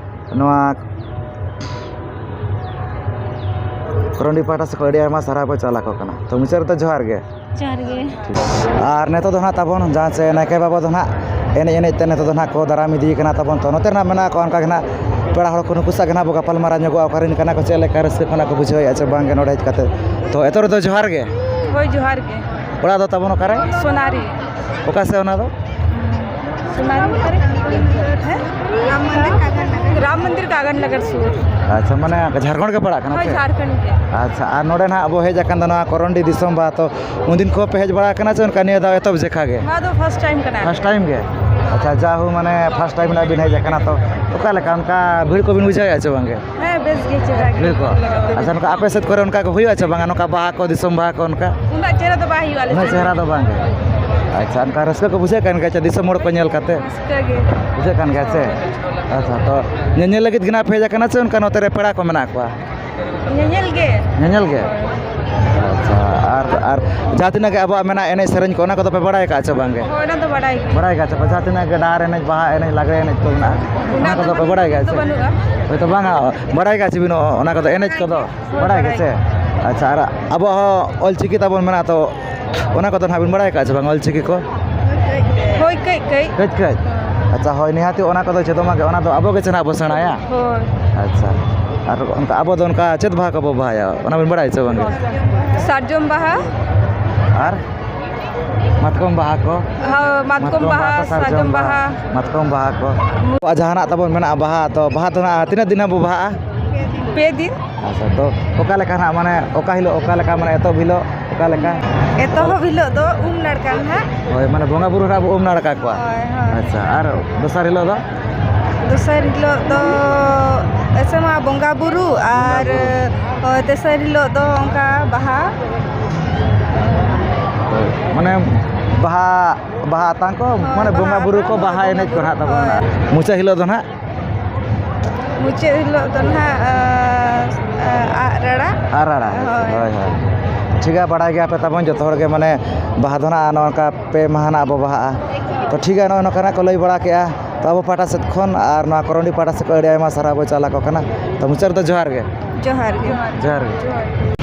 ᱱᱚᱣᱟ ᱠᱚᱨᱚᱱᱰᱤ ᱯᱟᱦᱴᱟ ᱥᱮᱫ ᱠᱷᱚᱱ ᱟᱹᱰᱤ ᱟᱭᱢᱟ ᱥᱟᱨᱦᱟᱣ ᱠᱚ ᱪᱟᱞ ᱟᱠᱚ ᱠᱟᱱᱟ᱾ ᱛᱚ ᱢᱩᱪᱟᱹᱫ ᱨᱮᱫᱚ ᱡᱚᱦᱟᱨ ᱜᱮ᱾ ᱡᱚᱦᱟᱨ ᱜᱮ᱾ ᱟᱨ ᱱᱤᱛᱚᱜ ᱫᱚ ᱱᱟᱜ ᱛᱟᱵᱚᱱ ᱡᱟᱦᱟᱸ ᱪᱮ ᱱᱟᱭᱠᱮ ᱵᱟᱵᱟ ᱫᱚ ᱱᱟᱜ ᱮᱱᱮᱡ ᱮᱱᱮᱡ ᱛᱮ ᱱᱤᱛᱚᱜ ᱫᱚ ᱱᱟᱜ ᱠᱚ ᱫᱟᱨᱟᱢ ᱤᱫᱤᱭᱮ ᱠᱟᱱᱟ ᱛᱟᱵᱚᱱ᱾ ᱛᱚ ᱱᱚᱛᱮ ᱨᱮᱱᱟᱜ ᱢᱮᱱᱟᱜ ᱠᱚᱣᱟ ᱚᱱᱠᱟ ᱜᱮ ᱱᱟᱜ ᱯᱮᱲᱟ ᱦᱚᱲ ᱠᱚ, ᱱᱩᱠᱩ ᱥᱟᱶ ᱜᱮ ᱱᱟᱜ ᱵᱚ ᱜᱟᱯᱟᱞ ᱢᱟᱨᱟᱣ ᱧᱚᱜᱚᱜᱼᱟ, ᱚᱠᱟᱨᱮᱱ ᱠᱟᱱᱟ ᱠᱚ, ᱪᱮᱫ ᱞᱮᱠᱟ ᱨᱟᱹᱥᱠᱟᱹ ᱠᱷᱚᱱᱟᱜ ᱠᱚ ᱵᱩᱡᱷᱟᱹᱣᱮᱫᱼᱟ ᱪᱮ ᱵᱟᱝ ᱜᱮ ᱱᱚᱰᱮ ᱦᱮᱡ ᱠᱟᱛᱮ᱾ ᱛᱚ ᱮᱛᱚ ᱨᱮᱫᱚ ᱡᱚᱦᱟᱨ ᱜᱮ᱾ ᱦᱳᱭ, ᱡᱚᱦᱟᱨ ᱜᱮ᱾ ᱚᱲᱟᱜ ᱫᱚ ᱛᱟᱵᱚᱱ ᱚᱠᱟᱨᱮ? ᱥᱳᱱᱟᱨᱤ᱾ ᱚᱠᱟ ᱥᱮᱫ ᱚᱱᱟ ᱫᱚ? ᱥᱳᱱᱟᱨᱤ ᱚᱠᱟᱨᱮ? ᱦᱮᱸ? ᱨᱟᱢ ᱢᱚᱱᱫᱤᱨ ᱠᱟᱜᱚᱱ ᱱᱚᱜᱚᱨ ᱥᱩᱨ᱾ ᱟᱪᱪᱷᱟ, ᱢᱟᱱᱮ ᱡᱷᱟᱲᱠᱷᱚᱸᱰ ᱜᱮ ᱯᱟᱲᱟᱜ ᱠᱟᱱᱟ ᱦᱳᱭ, ᱪᱮ? ᱡᱷᱟᱲᱠᱷᱚᱸᱰ ᱜᱮ᱾ ᱟᱪᱪᱷᱟ, ᱟᱨ ᱱᱚᱰᱮ ᱱᱟᱦᱟᱜ ᱟᱵᱚ ᱦᱮᱡ ᱟᱠᱟᱱ ᱫᱚ ᱱᱚᱣᱟ ᱠᱚᱨᱚᱱᱰᱤ ᱫᱤᱥᱚᱢ ᱵᱟᱦᱟ, ᱛᱚ ᱩᱱᱫᱤᱱ ᱠᱚ ᱯᱮ ᱦᱮᱡ ᱵᱟᱲᱟ ᱟᱠᱟᱱᱟ ᱪᱮ ᱚᱱᱠᱟ ᱱᱤᱭᱟᱹ ᱫᱷᱟᱣ ᱮᱛᱚᱦᱚᱵ ᱡᱮᱠᱷᱟ ᱜᱮ? ᱱᱚᱣᱟ ᱫᱚ ᱯᱷᱟᱥᱴ ᱴᱟᱭᱤᱢ ᱠᱟᱱᱟ᱾ ᱯᱷᱟᱥᱴ ᱴᱟᱭᱤᱢ ᱜᱮ? ᱟᱪᱪᱷᱟ, ᱡᱟ ᱦᱳ, ᱢᱟᱱᱮ ᱯᱷᱟᱥᱴ ᱴᱟᱭᱤᱢ ᱱᱟᱜ ᱵᱤᱱ ᱦᱮᱡ ᱟᱠᱟᱱᱟ, ᱛᱚ ᱚᱠᱟ ᱞᱮᱠᱟ ᱚᱱᱠᱟ ᱵᱷᱤᱲ ᱠᱚᱵᱤᱱ ᱵᱩᱡᱷᱟᱹᱣᱮᱫᱼᱟ ᱪᱮ ᱵᱟᱝ ᱜᱮ? ᱦᱮᱸ, ᱵᱮᱥ ᱜᱮ, ᱪᱮᱦᱨᱟ ᱜᱮ᱾ ᱵᱷᱤᱲ ᱠᱚ? ᱟᱪᱪᱷᱟ, ᱱᱚᱝᱠᱟ ᱟᱯᱮ ᱥᱮᱫ ᱠᱚᱨᱮ ᱚᱱᱠᱟ ᱠᱚ ᱦᱩᱭᱩᱜᱼᱟ ᱪᱮ ᱵᱟᱝᱟ, ᱱᱚᱝᱠᱟ ᱵᱟᱦᱟ ᱠᱚ, ᱫᱤᱥᱚᱢ ᱵᱟᱦᱟ ᱠᱚ ᱚᱱᱠᱟ? ᱩᱱᱟᱹᱜ ᱪᱮᱦᱨᱟ ᱫᱚ ᱵᱟᱭ ᱦᱩᱭᱩᱜᱼᱟ ᱟᱞᱮ ᱩᱱᱟᱹᱜ ᱥᱮᱫ ᱪᱮᱦᱨᱟ ᱫᱚ᱾ ᱫᱚ ᱵᱟᱝ ᱜᱮ? ᱟᱪᱪᱷᱟ, ᱚᱱᱠᱟ ᱨᱟᱹᱥᱠᱟᱹ ᱠᱚ ᱵᱩᱡᱷᱟᱹᱜ ᱠᱟᱱ ᱜᱮᱭᱟ ᱪᱮ ᱫᱤᱥᱚᱢ ᱦᱚᱲ ᱠᱚ ᱧᱮᱞ ᱠᱟᱛᱮ? ᱨᱟᱹᱥᱠᱟᱹ ᱜᱮ᱾ ᱵᱩᱡᱷᱟᱹᱜ ᱠᱟᱱ ᱜᱮᱭᱟ ᱪᱮ? ᱦᱳᱭ᱾ ᱟᱪᱪᱷᱟ, ᱛᱚ ᱧᱮᱧᱮᱞ ᱞᱟᱹᱜᱤᱫ ᱜᱮ ᱱᱟᱜ ᱯᱮ ᱦᱮᱡ ᱟᱠᱟᱱᱟ ᱪᱮ ᱚᱱᱠᱟ ᱱᱚᱛᱮ ᱨᱮ ᱯᱮᱲᱟ ᱠᱚ ᱢᱮᱱᱟᱜ ᱠᱚᱣᱟ? ᱧᱮᱧᱮᱞ ᱜᱮ᱾ ᱧᱮᱧᱮᱞ ᱜᱮ? ᱟᱪᱪᱷᱟ, ᱟᱨ, ᱟᱨ ᱡᱟᱦᱟᱸ ᱛᱤᱱᱟᱹᱜ ᱜᱮ ᱟᱵᱚᱣᱟᱜ ᱢᱮᱱᱟᱜᱼᱟ ᱮᱱᱮᱡ ᱥᱮᱨᱮᱧ ᱠᱚ, ᱚᱱᱟ ᱠᱚᱫᱚ ᱯᱮ ᱵᱟᱲᱟᱭ ᱟᱠᱟᱫᱼᱟ ᱪᱮ ᱵᱟᱝ ᱜᱮ? ᱦᱳᱭ, ᱚᱱᱟ ᱫᱚ ᱵᱟᱲᱟᱭ ᱜᱮ᱾ ᱵᱟᱲᱟᱭ ᱟᱠᱟᱫ ᱪᱮ ᱯᱮ? ᱡᱟᱦᱟᱸ ᱛᱤᱱᱟᱹᱜ ᱜᱮ ᱰᱟᱦᱟᱨ ᱮᱱᱮᱡ, ᱵᱟᱦᱟ ᱮᱱᱮᱡ, ᱞᱟᱜᱽᱲᱮ ᱮᱱᱮᱡ ᱠᱚ ᱢᱮᱱᱟᱜᱼᱟ, ᱚᱱᱟ ᱚᱱᱟ ᱠᱚᱫᱚ ᱫᱚ ᱯᱮ ᱵᱟᱲᱟᱭ ᱜᱮᱭᱟ ᱫᱚ ᱪᱮ? ᱵᱟᱹᱱᱩᱜᱼᱟ᱾ ᱦᱳᱭ ᱛᱚ ᱵᱟᱝᱟ, ᱵᱟᱲᱟᱭ ᱜᱮᱭᱟ ᱪᱮ ᱵᱤᱱ ᱚᱱᱟ ᱠᱚᱫᱚ, ᱮᱱᱮᱡ ᱠᱚᱫᱚ? ᱦᱳᱭ, ᱵᱟᱲᱟᱭ ᱜᱮ ᱵᱟᱲᱟᱭ ᱪᱮ? ᱜᱮ᱾ ᱟᱪᱪᱷᱟ, ᱟᱨ ᱟᱵᱚᱣᱟᱜ ᱦᱚᱸ ᱚᱞ ᱪᱤᱠᱤ ᱛᱟᱵᱚᱱ ᱢᱮᱱᱟᱜᱼᱟ, ᱛᱚ ᱚᱱᱟ ᱠᱚᱫᱚ ᱱᱟᱦᱟᱜ ᱵᱤᱱ ᱵᱟᱲᱟᱭ ᱟᱠᱟᱫᱼᱟ ᱪᱮ ᱵᱟᱝ, ᱚᱞ ᱪᱤᱠᱤ ᱠᱚ? ᱦᱳᱭ, ᱠᱟᱹᱡ, ᱠᱟᱹᱡ᱾ ᱠᱟᱹᱡ, ᱠᱟᱹᱡ? ᱦᱮᱸ᱾ ᱟᱪᱪᱷᱟ, ᱦᱳᱭ, ᱱᱤᱦᱟᱹᱛᱤ ᱚᱱᱟ ᱠᱚᱫᱚ ᱪᱮᱫᱚᱜ ᱢᱟ ᱜᱮ, ᱚᱱᱟ ᱫᱚ ᱟᱵᱚ ᱜᱮ ᱪᱮ ᱱᱟᱦᱟᱜ ᱵᱚ ᱥᱮᱬᱟᱭᱟ? ᱦᱳᱭ᱾ ᱟᱪᱪᱷᱟ᱾ ᱟᱨ ᱚᱱᱠᱟ ᱟᱵᱚ ᱫᱚ ᱚᱱᱠᱟ ᱪᱮᱫ ᱵᱟᱦᱟ ᱠᱚᱵᱚ ᱵᱟᱦᱟᱭᱟ, ᱚᱱᱟ ᱵᱤᱱ ᱵᱟᱲᱟᱭᱟ ᱥᱮ ᱵᱟᱝ? ᱥᱟᱨᱡᱚᱢ ᱵᱟᱦᱟ᱾ ᱟᱨ ᱢᱟᱛᱠᱚᱢ ᱵᱟᱦᱟ ᱠᱚ? ᱦᱳᱭ, ᱢᱟᱛᱠᱚᱢ ᱵᱟᱦᱟ, ᱠᱚ, ᱥᱟᱨᱡᱚᱢ ᱵᱟᱦᱟ᱾ ᱢᱟᱛᱠᱚᱢ ᱵᱟᱦᱟ ᱠᱚ᱾ ᱟᱨ ᱡᱟᱦᱟᱱᱟᱜ ᱛᱟᱵᱚᱱ ᱢᱮᱱᱟᱜᱼᱟ ᱵᱟᱦᱟ, ᱛᱚ ᱵᱟᱦᱟ ᱫᱚ ᱱᱟᱜ ᱛᱤᱱᱟᱹᱜ ᱫᱤᱱ ᱦᱟᱸᱜ ᱵᱚ ᱵᱟᱦᱟᱜᱼᱟ? ᱯᱮ ᱫᱤᱱ᱾ ᱟᱪᱪᱷᱟ, ᱛᱚ ᱚᱠᱟ ᱞᱮᱠᱟ ᱱᱟᱜ, ᱢᱟᱱᱮ ᱚᱠᱟ ᱦᱤᱞᱳᱜ ᱚᱠᱟ ᱞᱮᱠᱟ, ᱢᱟᱱᱮ ᱮᱛᱚᱦᱚᱵ ᱦᱤᱞᱳᱜ ᱚᱠᱟ ᱞᱮᱠᱟ? ᱮᱛᱚᱦᱚᱵ ᱦᱤᱞᱳᱜ ᱫᱚ ᱩᱢ ᱱᱟᱲᱠᱟ ᱱᱟᱦᱟᱜ᱾ ᱦᱳᱭ, ᱢᱟᱱᱮ ᱵᱚᱸᱜᱟ ᱵᱩᱨᱩ ᱱᱟᱜ ᱵᱚ ᱩᱢ ᱱᱟᱲᱠᱟ ᱠᱚᱣᱟ᱾ ᱦᱳᱭ, ᱦᱳᱭ᱾ ᱟᱪᱪᱷᱟ, ᱟᱨ ᱫᱚᱥᱟᱨ ᱦᱤᱞᱳᱜ ᱫᱚ? ᱫᱚᱥᱟᱨ ᱦᱤᱞᱳᱜ ᱫᱚ ᱮᱥᱮ ᱢᱟ ᱵᱚᱸᱜᱟ ᱵᱩᱨᱩ ᱟᱨ, ᱵᱚᱸᱜᱟ ᱵᱩᱨᱩ᱾ ᱦᱳᱭ, ᱛᱮᱥᱟᱨ ᱦᱤᱞᱳᱜ ᱫᱚ ᱚᱱᱠᱟ ᱵᱟᱦᱟ᱾ ᱢᱟᱱᱮ ᱵᱟᱦᱟ, ᱵᱟᱦᱟ ᱟᱛᱟᱝ ᱠᱚ, ᱦᱳᱭ, ᱢᱟᱱᱮ ᱵᱚᱸᱜᱟ ᱵᱟᱦᱟ ᱵᱩᱨᱩ ᱠᱚ, ᱟᱛᱟᱝ ᱵᱟᱦᱟ ᱵᱚᱸᱜᱟ ᱮᱱᱮᱡ ᱠᱚ ᱵᱩᱨᱩ, ᱱᱟᱦᱟᱜ ᱛᱟᱵᱚᱱ ᱦᱳᱭ᱾ ᱢᱮᱱᱟᱜᱼᱟ᱾ ᱢᱩᱪᱟᱹᱫ ᱦᱤᱞᱳᱜ ᱫᱚ ᱱᱟᱦᱟᱜ? ᱢᱩᱪᱟᱹᱫ ᱦᱤᱞᱳᱜ ᱫᱚ ᱱᱟᱦᱟᱜ, ᱟ, ᱟ, ᱟᱜ ᱨᱟᱲᱟ᱾ ᱟᱜ ᱨᱟᱲᱟ, ᱦᱳᱭ᱾ ᱦᱳᱭ, ᱦᱳᱭ᱾ ᱴᱷᱤᱠ ᱜᱮᱭᱟ, ᱵᱟᱲᱟᱭ ᱜᱮᱭᱟ ᱯᱮ ᱛᱟᱵᱚᱱ ᱡᱚᱛᱚ ᱦᱚᱲ ᱜᱮ, ᱢᱟᱱᱮ ᱵᱟᱦᱟ ᱫᱚ ᱱᱟᱦᱟᱜ ᱱᱚᱜᱼᱚ ᱱᱚᱝᱠᱟ ᱯᱮ ᱢᱟᱦᱟ ᱱᱟᱦᱟᱜ ᱵᱚ ᱵᱟᱦᱟᱜᱼᱟ᱾ ᱛᱚ ᱴᱷᱤᱠ ᱜᱮᱭᱟ, ᱱᱚᱜᱼᱚᱭ ᱱᱚᱝᱠᱟᱱᱟᱜ ᱠᱚ ᱞᱟᱹᱭ ᱵᱟᱲᱟ ᱠᱮᱜᱼᱟ᱾ ᱛᱚ ᱟᱵᱚ ᱯᱟᱦᱴᱟ ᱥᱮᱫ ᱠᱷᱚᱱ ᱟᱨ ᱱᱚᱣᱟ ᱠᱚᱨᱚᱱᱰᱤ ᱯᱟᱦᱴᱟ ᱥᱮᱫ ᱠᱷᱚᱱ ᱟᱹᱰᱤ ᱟᱭᱢᱟ ᱥᱟᱨᱦᱟᱣ ᱵᱚ ᱪᱟᱞ ᱟᱠᱚ ᱠᱟᱱᱟ᱾ ᱛᱚ ᱢᱩᱪᱟᱹᱫ ᱨᱮᱫᱚ ᱡᱚᱦᱟᱨ ᱜᱮ᱾ ᱡᱚᱦᱟᱨ ᱜᱮ᱾ ᱡᱚᱦᱟᱨ ᱜᱮ᱾ ᱡᱚᱦᱟᱨ᱾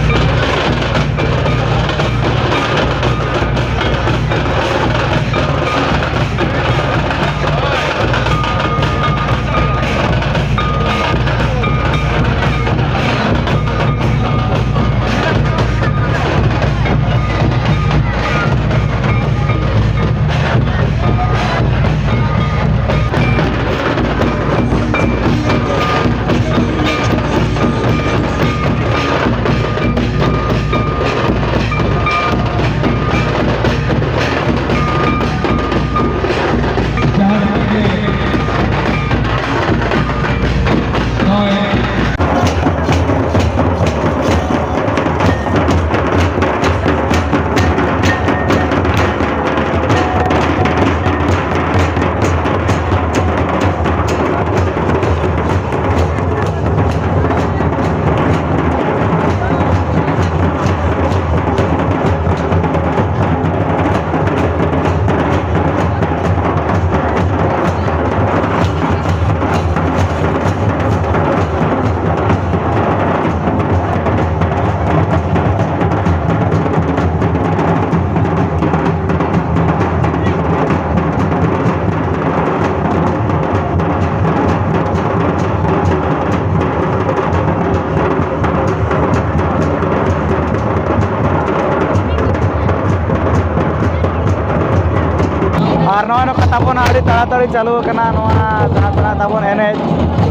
ᱱᱚᱜᱼᱚᱭ ᱱᱚᱝᱠᱟ ᱛᱟᱵᱚᱱ ᱟᱹᱰᱤ ᱛᱟᱲᱟᱛᱟᱲᱤ ᱪᱟᱹᱞᱩ ᱟᱠᱟᱱᱟ ᱱᱚᱣᱟ ᱡᱟᱦᱟᱸ ᱛᱟᱵᱚᱱ ᱮᱱᱮᱡ,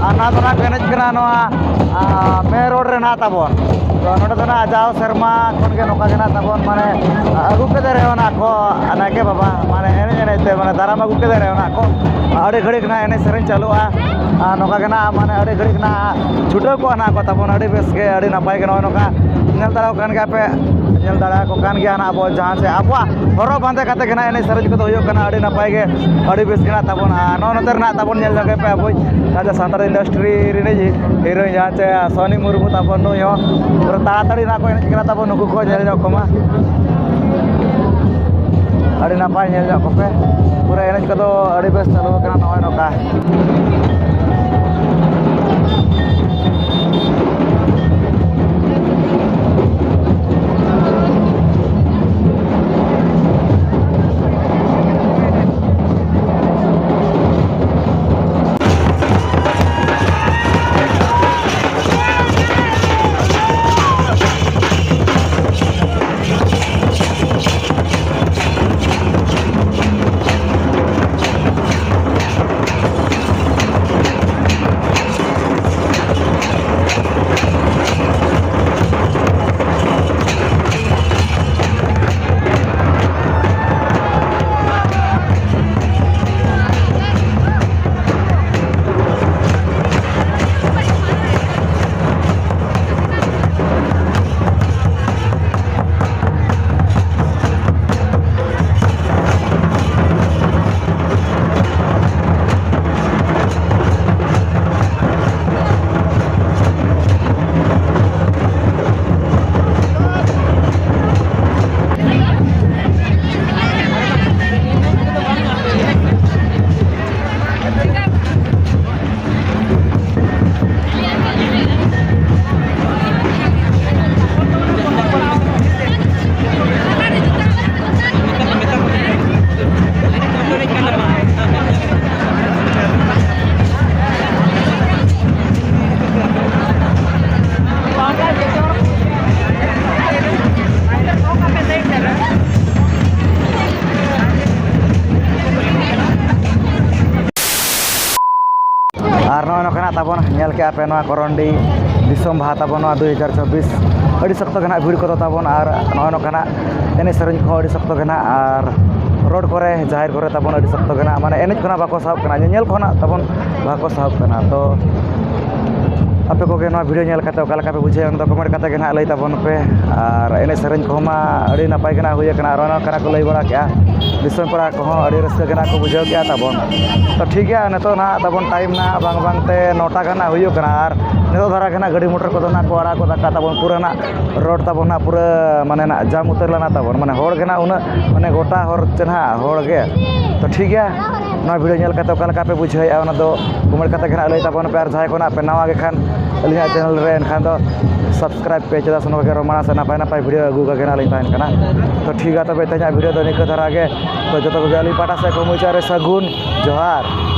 ᱟᱨ ᱱᱚᱣᱟ ᱫᱚ ᱱᱟᱜ ᱮᱱᱮᱡ ᱠᱟᱱᱟ ᱱᱚᱣᱟ, ᱟᱨ, ᱢᱮᱱ ᱨᱳᱰ ᱨᱮ ᱱᱟᱜ ᱛᱟᱵᱚᱱ᱾ ᱛᱚ ᱱᱚᱰᱮ ᱫᱚ ᱱᱟᱜ ᱡᱟᱣ ᱥᱮᱨᱢᱟ ᱠᱷᱚᱱ ᱜᱮ ᱱᱚᱝᱠᱟ ᱜᱮ ᱱᱟᱜ ᱛᱟᱵᱚᱱ, ᱢᱟᱱᱮ, ᱟᱹᱜᱩ ᱠᱮᱫᱮ ᱨᱮᱦᱚᱸ ᱱᱟᱜ ᱠᱚ ᱱᱟᱭᱠᱮ ᱵᱟᱵᱟ, ᱢᱟᱱᱮ, ᱮᱱᱮᱡ ᱮᱱᱮᱡ ᱛᱮ, ᱢᱟᱱᱮ, ᱫᱟᱨᱟᱢ ᱟᱹᱜᱩ ᱠᱮᱫᱮ ᱨᱮᱦᱚᱸ ᱱᱟᱜ ᱠᱚ ᱟᱹᱰᱤ ᱜᱷᱟᱹᱲᱤᱡ ᱱᱟᱜ ᱮᱱᱮᱡ ᱥᱮᱨᱮᱧ ᱪᱟᱹᱞᱩᱜᱼᱟ᱾ ᱟᱨ ᱱᱚᱝᱠᱟ ᱜᱮ ᱱᱟᱜ, ᱢᱟᱱᱮ, ᱟᱹᱰᱤ ᱜᱷᱟᱹᱲᱤᱡ ᱱᱟᱜ ᱪᱷᱩᱴᱟᱹᱣ ᱠᱚᱜᱼᱟ ᱱᱟᱜ ᱠᱚ ᱛᱟᱵᱚᱱ ᱟᱹᱰᱤ ᱵᱮᱥ ᱜᱮ, ᱟᱹᱰᱤ ᱱᱟᱯᱟᱭ ᱜᱮ᱾ ᱱᱚᱜᱼᱚᱭ ᱱᱚᱝᱠᱟ ᱧᱮᱞ ᱫᱟᱲᱮᱭᱟᱠᱚ ᱠᱟᱱ ᱜᱮᱭᱟ ᱯᱮ, ᱧᱮᱞ ᱫᱟᱲᱮᱭᱟᱠᱚ ᱠᱟᱱ ᱜᱮᱭᱟ ᱱᱟᱜ ᱟᱵᱚ ᱡᱟᱦᱟᱸ ᱪᱮ ᱟᱵᱚᱣᱟᱜ ᱦᱚᱨᱚᱜ ᱵᱟᱸᱫᱮ ᱠᱟᱛᱮ ᱜᱮ ᱱᱟᱜ ᱮᱱᱮᱡ ᱥᱮᱨᱮᱧ ᱠᱚᱫᱚ ᱦᱩᱭᱩᱜ ᱠᱟᱱᱟ ᱟᱹᱰᱤ ᱱᱟᱯᱟᱭ ᱜᱮ, ᱟᱹᱰᱤ ᱵᱮᱥ ᱜᱮ ᱱᱟᱜ ᱛᱟᱵᱚᱱ᱾ ᱟᱨ ᱱᱚᱜᱼᱚ ᱱᱚᱛᱮ ᱨᱮ ᱱᱟᱜ ᱛᱟᱵᱚᱱ ᱧᱮᱞ ᱧᱚᱜ ᱯᱮ ᱟᱵᱚᱭᱤᱡ ᱡᱟᱦᱟᱸ ᱪᱮ ᱥᱟᱱᱛᱟᱲ ᱤᱱᱰᱟᱥᱴᱨᱤ ᱨᱤᱱᱤᱡ ᱦᱤᱨᱳᱭᱤᱱ ᱡᱟᱦᱟᱸ ᱪᱮ ᱥᱚᱱᱤ ᱢᱩᱨᱢᱩ ᱛᱟᱵᱚᱱ, ᱱᱩᱭ ᱦᱚᱸ ᱯᱩᱨᱟᱹ ᱛᱟᱲᱟᱛᱟᱲᱤ ᱱᱟᱜ ᱠᱚ ᱮᱱᱮᱡ ᱠᱟᱱᱟ ᱛᱟᱵᱚᱱ, ᱱᱩᱠᱩ ᱠᱚ ᱧᱮᱞ ᱧᱚᱜ ᱠᱚᱢᱟ᱾ ᱟᱹᱰᱤ ᱱᱟᱯᱟᱭ ᱧᱮᱞ ᱧᱚᱜ ᱠᱚᱯᱮ, ᱯᱩᱨᱟᱹ ᱮᱱᱮᱡ ᱠᱚᱫᱚ ᱟᱹᱰᱤ ᱵᱮᱥ ᱪᱟᱹᱞᱩ ᱟᱠᱟᱱᱟ ᱱᱚᱜᱼᱚᱭ ᱱᱚᱝᱠᱟ᱾ ᱟᱨ ᱱᱚᱜᱼᱚᱭ ᱱᱚᱝᱠᱟᱱᱟᱜ ᱛᱟᱵᱚᱱ ᱧᱮᱞ ᱠᱮᱜᱼᱟ ᱯᱮ, ᱱᱚᱣᱟ ᱠᱚᱨᱚᱱᱰᱤ ᱫᱤᱥᱚᱢ ᱵᱟᱦᱟ ᱛᱟᱵᱚᱱ ᱱᱚᱣᱟ ᱫᱩ ᱦᱟᱡᱟᱨ ᱪᱚᱵᱵᱤᱥ᱾ ᱟᱹᱰᱤ ᱥᱚᱠᱛᱚ ᱜᱮ ᱱᱟᱦᱟᱜ ᱵᱷᱤᱲ ᱠᱚᱫᱚ ᱛᱟᱵᱚᱱ, ᱟᱨ ᱱᱚᱜᱼᱚᱭ ᱱᱚᱝᱠᱟᱱᱟᱜ ᱮᱱᱮᱡ ᱥᱮᱨᱮᱧ ᱠᱚᱦᱚᱸ ᱟᱹᱰᱤ ᱥᱚᱠᱛᱚ ᱜᱮ ᱱᱟᱦᱟᱜ, ᱟᱨ ᱨᱳᱰ ᱠᱚᱨᱮ, ᱡᱟᱦᱮᱨ ᱠᱚᱨᱮ ᱛᱟᱵᱚᱱ ᱟᱹᱰᱤ ᱥᱚᱠᱛᱚ ᱜᱮ ᱱᱟᱦᱟᱜ, ᱢᱟᱱᱮ, ᱮᱱᱮᱡ ᱠᱷᱚᱱᱟᱜ ᱵᱟᱠᱚ ᱥᱟᱦᱟᱜ ᱠᱟᱱᱟ, ᱧᱮᱧᱮᱞ ᱠᱷᱚᱱᱟᱜ ᱛᱟᱵᱚᱱ ᱵᱟᱠᱚ ᱥᱟᱦᱟᱜ ᱠᱟᱱᱟ᱾ ᱛᱚ ᱟᱯᱮ ᱠᱚᱜᱮ ᱱᱚᱣᱟ ᱵᱷᱤᱰᱤᱭᱳ ᱧᱮᱞ ᱠᱟᱛᱮ ᱚᱠᱟ ᱞᱮᱠᱟ ᱯᱮ ᱵᱩᱡᱷᱟᱹᱣᱟ, ᱚᱱᱟ ᱫᱚ ᱠᱚᱢᱮᱱᱴ ᱠᱟᱛᱮ ᱜᱮ ᱱᱟᱦᱟᱜ ᱞᱟᱹᱭ ᱛᱟᱵᱚᱱ ᱯᱮ᱾ ᱟᱨ ᱮᱱᱮᱡ ᱥᱮᱨᱮᱧ ᱠᱚᱦᱚᱸ ᱢᱟ ᱟᱹᱰᱤ ᱱᱟᱯᱟᱭ ᱜᱮ ᱱᱟᱦᱟᱜ ᱦᱩᱭ ᱟᱠᱟᱱᱟ, ᱟᱨ ᱚᱱᱟ ᱠᱟᱱᱟ ᱠᱚ ᱞᱟᱹᱭ ᱵᱟᱲᱟ ᱠᱮᱜᱼᱟ, ᱫᱤᱥᱚᱢ ᱯᱮᱲᱟ ᱠᱚᱦᱚᱸ ᱟᱹᱰᱤ ᱨᱟᱹᱥᱠᱟᱹ ᱜᱮ ᱱᱟᱦᱟᱜ ᱠᱚ ᱵᱩᱡᱷᱟᱹᱣ ᱠᱮᱜᱼᱟ ᱛᱟᱵᱚᱱ᱾ ᱛᱚ ᱴᱷᱤᱠ ᱜᱮᱭᱟ, ᱱᱤᱛᱚᱜ ᱱᱟᱦᱟᱜ ᱛᱟᱵᱚᱱ ᱴᱟᱭᱤᱢ ᱱᱟᱦᱟᱜ ᱵᱟᱝ ᱵᱟᱝ ᱛᱮ ᱱᱚᱴᱟ ᱜᱟᱱ ᱱᱟᱦᱟᱜ ᱦᱩᱭᱩᱜ ᱠᱟᱱᱟ, ᱟᱨ ᱱᱤᱛᱚᱜ ᱫᱷᱟᱨᱟ ᱜᱮ ᱱᱟᱦᱟᱜ ᱜᱟᱹᱰᱤ ᱢᱚᱴᱚᱨ ᱠᱚᱫᱚ ᱱᱟᱦᱟᱜ ᱠᱚ ᱟᱲᱟᱜ ᱜᱚᱫ ᱟᱠᱟᱫ ᱛᱟᱵᱚᱱ, ᱯᱩᱨᱟᱹ ᱱᱟᱦᱟᱜ ᱨᱳᱰ ᱛᱟᱵᱚᱱ ᱱᱟᱦᱟᱜ ᱯᱩᱨᱟᱹ, ᱢᱟᱱᱮ, ᱱᱟᱦᱟᱜ ᱡᱟᱢ ᱩᱛᱟᱹᱨ ᱞᱮᱱᱟ ᱛᱟᱵᱚᱱ, ᱢᱟᱱᱮ, ᱦᱚᱲ ᱜᱮ ᱱᱟᱦᱟᱜ ᱩᱱᱟᱹᱜ, ᱢᱟᱱᱮ, ᱜᱚᱴᱟ ᱦᱚᱨ ᱪᱮ ᱱᱟᱦᱟᱜ ᱦᱚᱲ ᱜᱮ᱾ ᱛᱚ ᱴᱷᱤᱠ ᱜᱮᱭᱟ, ᱱᱚᱣᱟ ᱵᱷᱤᱰᱤᱭᱳ ᱧᱮᱞ ᱠᱟᱛᱮ ᱚᱠᱟ ᱞᱮᱠᱟ ᱯᱮ ᱵᱩᱡᱷᱟᱹᱣᱮᱫᱼᱟ, ᱚᱱᱟ ᱫᱚ ᱠᱚᱢᱮᱱᱴ ᱠᱟᱛᱮ ᱜᱮ ᱱᱟᱦᱟᱜ ᱞᱟᱹᱭ ᱛᱟᱵᱚᱱ ᱯᱮ, ᱟᱨ ᱡᱟᱦᱟᱸᱭ ᱠᱚ ᱱᱟᱦᱟᱜ ᱯᱮ ᱱᱟᱣᱟ ᱜᱮ ᱠᱷᱟᱱ ᱟᱹᱞᱤᱧᱟᱜ ᱪᱮᱱᱮᱞ ᱨᱮ, ᱮᱱᱠᱷᱟᱱ ᱫᱚ ᱥᱟᱵᱥᱠᱨᱟᱭᱤᱵᱽ ᱯᱮ, ᱪᱮᱫᱟᱜ ᱥᱮ ᱱᱚᱝᱠᱟ ᱜᱮ ᱨᱚᱢᱟᱱᱟ ᱥᱮ ᱱᱟᱯᱟᱭ ᱱᱟᱯᱟᱭ ᱵᱷᱤᱰᱤᱭᱳ ᱟᱹᱜᱩ ᱠᱟᱜᱮ ᱱᱟᱦᱟᱜ ᱞᱤᱧ ᱛᱟᱦᱮᱱ ᱠᱟᱱᱟ᱾ ᱛᱚ ᱴᱷᱤᱠ ᱜᱮᱭᱟ, ᱛᱚᱵᱮ ᱛᱮᱦᱮᱧᱟᱜ ᱵᱷᱤᱰᱤᱭᱳ ᱫᱚ ᱱᱤᱝᱠᱟᱹ ᱫᱷᱟᱨᱟ ᱜᱮ᱾ ᱛᱚ ᱡᱚᱛᱚ ᱠᱚᱜᱮ ᱟᱹᱞᱤᱧ ᱯᱟᱦᱴᱟ ᱥᱮᱫ ᱠᱷᱚᱱ ᱢᱩᱪᱟᱹᱫ ᱨᱮ ᱥᱟᱹᱜᱩᱱ ᱡᱚᱦᱟᱨ᱾